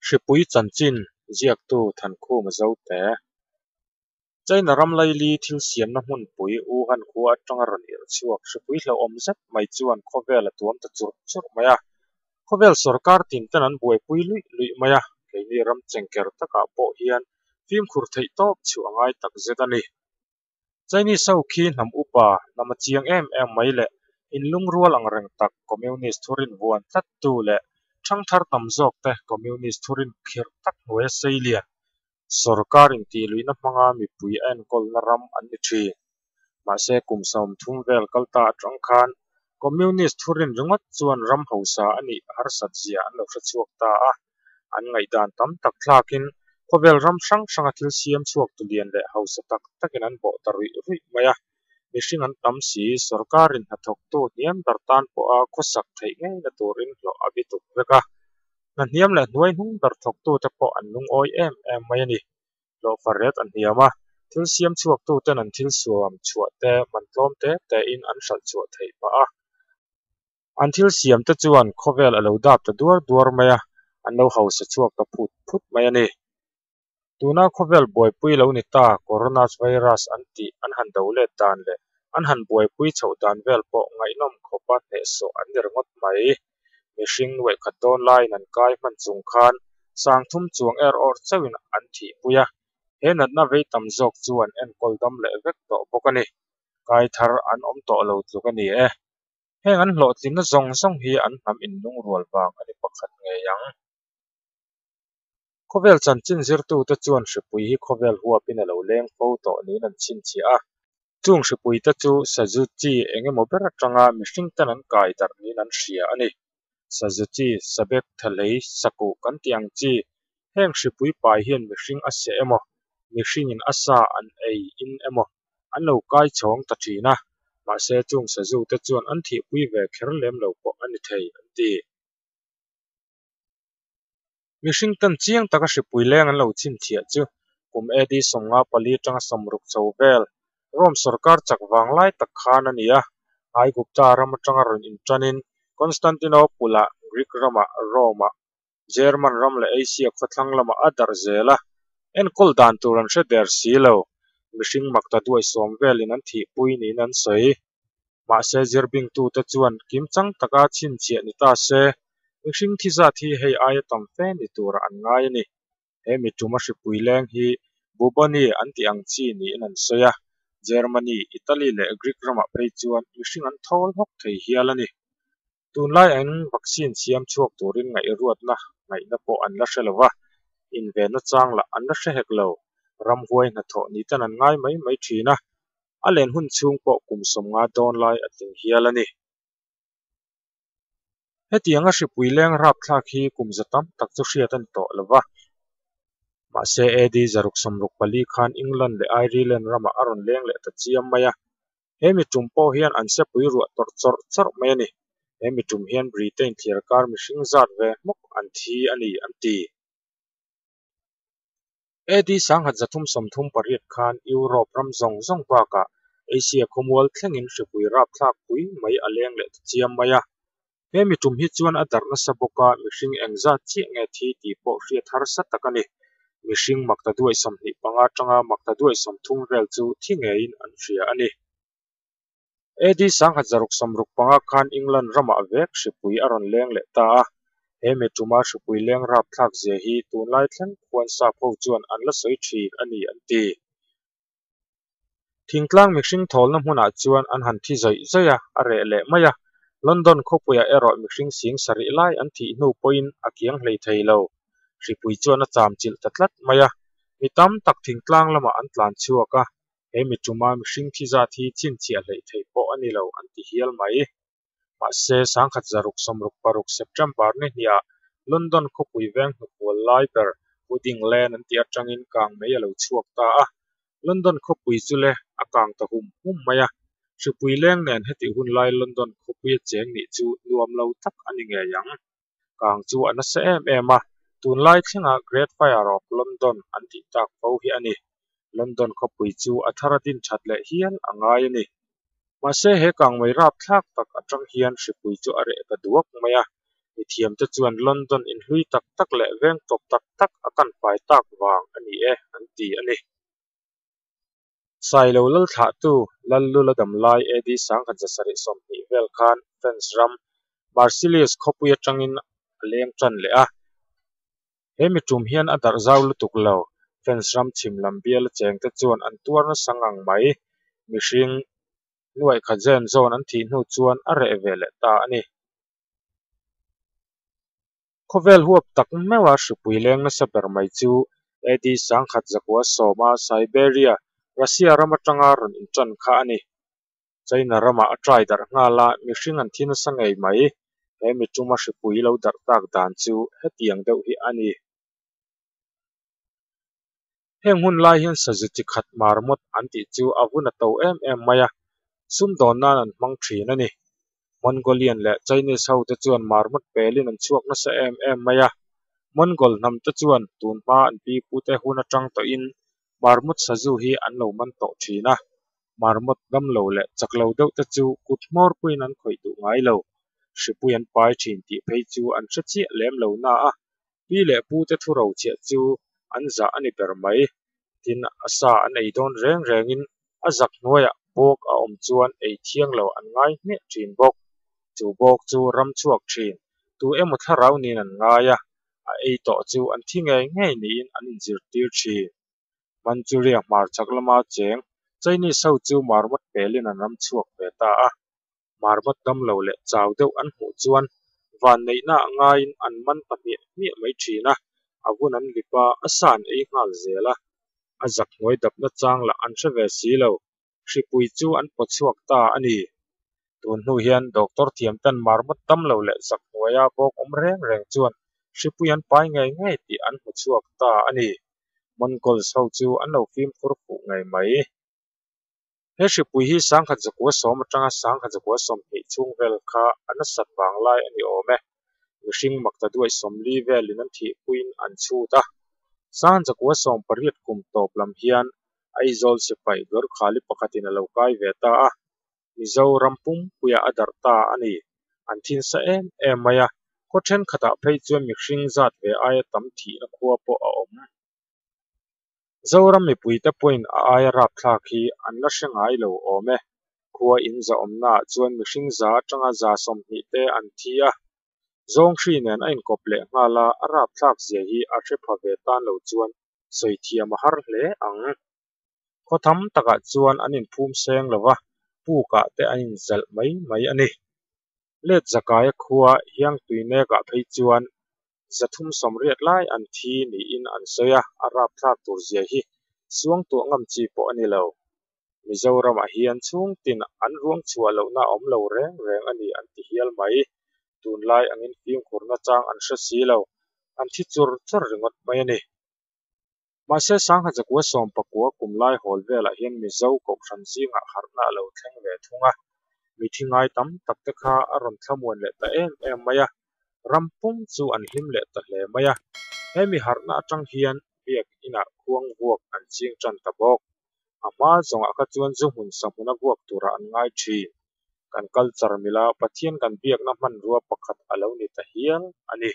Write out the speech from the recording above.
Hripui chanchin ziaktu Thankhuma Zote. China ram laili thil siamna hmunpui Wuhan khua atanga rawn irh chhuak hripui hlauhawm zet mai chuan khawvel a tuam ta churh churh mai a. Khawvel sawrkar tin ten an buaipui luih luih mai a, keini ram chengker takah pawh hian fimkhur theih tawp chhuah a ngai tak zet a ni. Chinese ho khi hnam upa, hnam a chiang em em mai leh inlungrual ang reng tak Communist thurin vuan tlattu leh ṭhangthar tam zawkte Communist thurin khirh tak hnuaia sei lian, sawrkar intihluihna hmanga mipui a enkawlna ram an ni ṭhin. Mahse kum 30 vel kal ta aṭang khan Communist thurin ringawt chuan ram hausa a nih harsat zia an lo hrechhuak ta a, an ngaihdan tam tak thlakin khawvel ram hrang hranga thil siam chhuak tu lian leh hausa tak takin an bawh ta ruih ruih mai a. Mihring an tam si, sawrkarin hnathawktu hniam ber tan pawha khawsak theih ngeina turin hlawh a bituk vek a. Hna hniam leh hnuai hnung ber thawktute pawh an lungawi em em mai a ni. Hlawhfa ret an hniam a, thil siam chhuaktuten an thil suam chhuah te man tlawm te tein an hralh chhuah theih phah a. An thil siam te chuan khawvel a lo dap ta duar duar mai a, an lo hausa chhuak ta phut phut mai a ni. Tuna khawvel buaipui lo ni ta Coronavirus an tih an han do let dan leh an han buaipui chhoh dan vel pawh ngaihnawm khawpa hnehsawh an ni ringawt mai. Mihring nuaihkhat dawn laiin an kai hman chung khan 3000 chuang er awr chauhin an thihpui a, he natna vei tam zawk chu an enkawl dam leh vek tawh bawk a ni. Kai thar an awm tawh lo tluk a ni e. Heng an hlawhtlinna zawng zawng hi an hnam inlungrual vang a ni pakhat ngei ang. Khawvel chanchin zirtute chuan hripui hi khawvel huapin a lo leng fo tawh niin an chhinchhiah a. Chung hripuite chu sazu chi eng emaw ber atanga mihring ten an kai darh niin an hria a ni. Sazu chi, sabek, thalei, sakuh kan tih ang chi, heng hripui pai hian mihring a seh emaw, mihringin a sa an ei in emaw an lo kai chhawng ta thin a, mahse chung sazute chuan an thihpui ve kher lem lo pawh a ni thei an ti. Mihring ten chiang taka hripui leng an lo chhinchhiah chu kum AD 54 atanga 60 chho vel Rome sawrkar chak vang lai tak khan a ni a. Aigupta ram atanga rawn intanin Constantinople-ah, Greek ramah, Rome-ah, German ram leh Asia khawthlang lamah a darh zel a. Enkawl dan tur an hre der si lo. Mihring makta duai sawm velin an thihpui niin an sawi. Mahse zirbingtute chuan kimchang taka chhinchhiah ni ta se, mihring thi zat hi hei aia tam fe ni turah an ngai a ni. He mi tuma hripui leng hi Buboni an tih ang chi niin an sawi a, Germany, Italy leh Greek ramah phei chuan mihring an thawl hawk thei hial a ni. Tunlai an vaccine siam chhuak turin ngaihruatna ngaihna pawh an la hre lo va, invenna chang lah an la hre hek lo. Ramhuai hnathawh ni ten an ngai mai mai thin a, a len hun chhung pawh kum 50 dawn lai a tling hial a ni. Hetianga hripui leng rapthlak hi kum za tam tak chu hriat a ni tawh lo va. Mahse AD 664 khan England leh Ireland ramah a rawn leng leh ta chiam mai a. He mi tum pawh hian an sepui ruah tawrh chawrh chawrh mai a ni. He mi tum hian Britain thliarkar mihring zat ve hmawk an thi a ni an ti. AD 1338 khan Europe ram zawng zawng bakah Asia khawmual thlengin hripui rapthlak pui mai a leng leh ta chiam mai a. He mi tum hi chuan a darh nasa bawk a, mihring engzat chiah nge thi tih pawh hriat harsa tak a ni. Mihring makta duai 25 atanga makta duai 30 vel chu thi ngeiin an hria a ni. AD 1665 khan England ramah vek hripui a rawn leng leh ta a. He mi tuma hripui leng rapthlak zia hi tunlai thleng khuan sap ho chuan an la sawi thin a ni an ti. Thingtlang mihring thawlna hmunah chuan an han thi zawih zawih a, a reh leh mai a. London khawpuiah erawh mihring 7000 lai an thih hnu pawhin a kiang hlei thei lo. Hripui chuan a cham chilh ta tlat mai a. Mi tam tak thingtlang lamah an tlan chhuak a, he mi tuma mihring thi zat hi chhinchhiah hleih theih pawh a ni lo an ti hial mai. Mahse 1666 September ni hniah London khawpui veng hnufual lai ber Pudding Lane an tih atangin kang mei a lo chhuak ta a. London khawpui chu le a kang ta hum hum mai a. Hripui leng nen hetih hun lai London khawpuia cheng nih chu nuam lo tak a ni ngei ang. Kang chu a nasa em em a, tunlai thlenga Great Fire of London an tih tak fo hi a ni. London khawpui chu a thar a din that leh hial a ngai a ni. Mahse he kang mei rapthlak tak atang hian hripui chu a reh ta duak mai a. Mithiamte chuan London in hlui tak tak leh veng tawp tak tak a kan fai tak vang a ni e an ti a ni. Sailo lal thlahtu Lallula damlai AD 1720 vel khan France ram Marseilles khawpui atangin a leng tan leh a. He mi tum hian a darh zau lutuk lo. France ram chhim lam biala chengte chuan an tuar nasa ngang mai. Mihring nuaih khat zen zawn an thih hnu chuan a reh ve leh ta a ni. Khawvel huap tak meuha hripui leng nasa ber mai chu AD 1910 a Siberia, Russia ram atanga rawn intan kha a ni. China ramah a trai darh nghal a, mihring an thi nasa ngei mai. He mi tuma hripui lo darh tak dan chu hetiang deuh hi a ni. Heng hun lai hian sazu chi khat marmot an tih chu a vun a to em em mai a, sumdawn nan an hmang thin a ni. Mongolian leh Chinese ho te chuan marmot pelin an chhuak nasa em em mai a. Mongol hnam te chuan tun hma an pi pute hun atang tawhin marmot sazu hi an lo man tawh thin a. Marmot damlo leh chaklo deuh te chu kut hmawr puiin an khawih duh ngai lo. Hripui an pai thin tih phei chu an hre chiah lem lo na a, pi leh pu te thu rochhiah chu an zah a ni ber mai. Tin, a sa an ei dawn reng rengin a zak hnuaiah bawk a awm chuan ei thiang lo an ngai hmiah thin bawk. Chu bawk chu ram chhuak thin, tu emaw thlarau niin an ngai a, a ei tawh chu an thi ngei ngei niin an inzirtir thin. Manchuria hmarchhak lama cheng Chinese ho chu marmot pelin an ram chhuak ve ta a. Marmot damlo leh chau deuh an hmuh chuan vanneihna a ngaiin an man ta hmiah hmiah mai thin a, a vun an lip a, a sa an ei nghal zel a. A zak hnuai dapna chang lah an hre ve si lo. Hripui chu an paw chhuak ta a ni. Tun hnu hian doctor thiam ten marmot damlo leh zak hnuaia bawk awm reng reng chuan hripui an pai ngei ngei tih an hmu chhuak ta a ni. Mongols ho chu an lo fimkhur fuh ngei mai. He hripui hi 1910 atanga 1920 chhung vel kha a nasat vang lai a ni awm e. Mihring makta duaih 40 velin an thihpuiin an chhut a. 1918 kum tawp lam hian Aizawl sipai Gorkhali pakhatin a lo kai ve ta a. Mizoram pumpuiah a darh ta a ni. An thinsa em em mai a, khaw thenkhatah phei chuan mihring zat ve aia tam thihna khua pawh a awm. Zoram mipuite pawhin a aia rapthlak hi an la hre ngai lo awm e. Khua in zahawmnaah chuan mihring za atanga 20 te an thi a. Zawnghri nen a inkawp leh nghal a, a rapthlak zia hi a hre pha ve tan lo chuan sawi thiam a har hle ang. Khaw tham takah chuan an inphum seng lo va, pukah te an inzalh mai mai a ni. Let Zakaia khua Hiangtuinekah phei chuan 380 lai an thi niin an sawi a, a rapthlak tur zia hi suangtuah ngam chi pawh a ni lo. Mizoramah hian chhungtin an ruang chhuah lohna a awm lo reng reng a ni an ti hial mai. Tunlai angin fimkhurna chang an hre si lo, an thi chur chur ringawt mai a ni. Mahse 1919 kum lai hawl velah hian Mizo Kohhran zingah harhna a lo thleng ve thung a, mithi ngai tam tak te kha a rawn thlamuan leh ta em em mai a, ram pum chu an hlim leh ta hle mai a. He mi harhna atang hian biak inah khuang vuak an ching tan ta bawk. A hma zawngah kha chuan zu hmun sa hmuna vuak turah an ngai thin. Kan culture mila Pathian kan biakna hmanrua pakhat a lo ni ta hial a ni.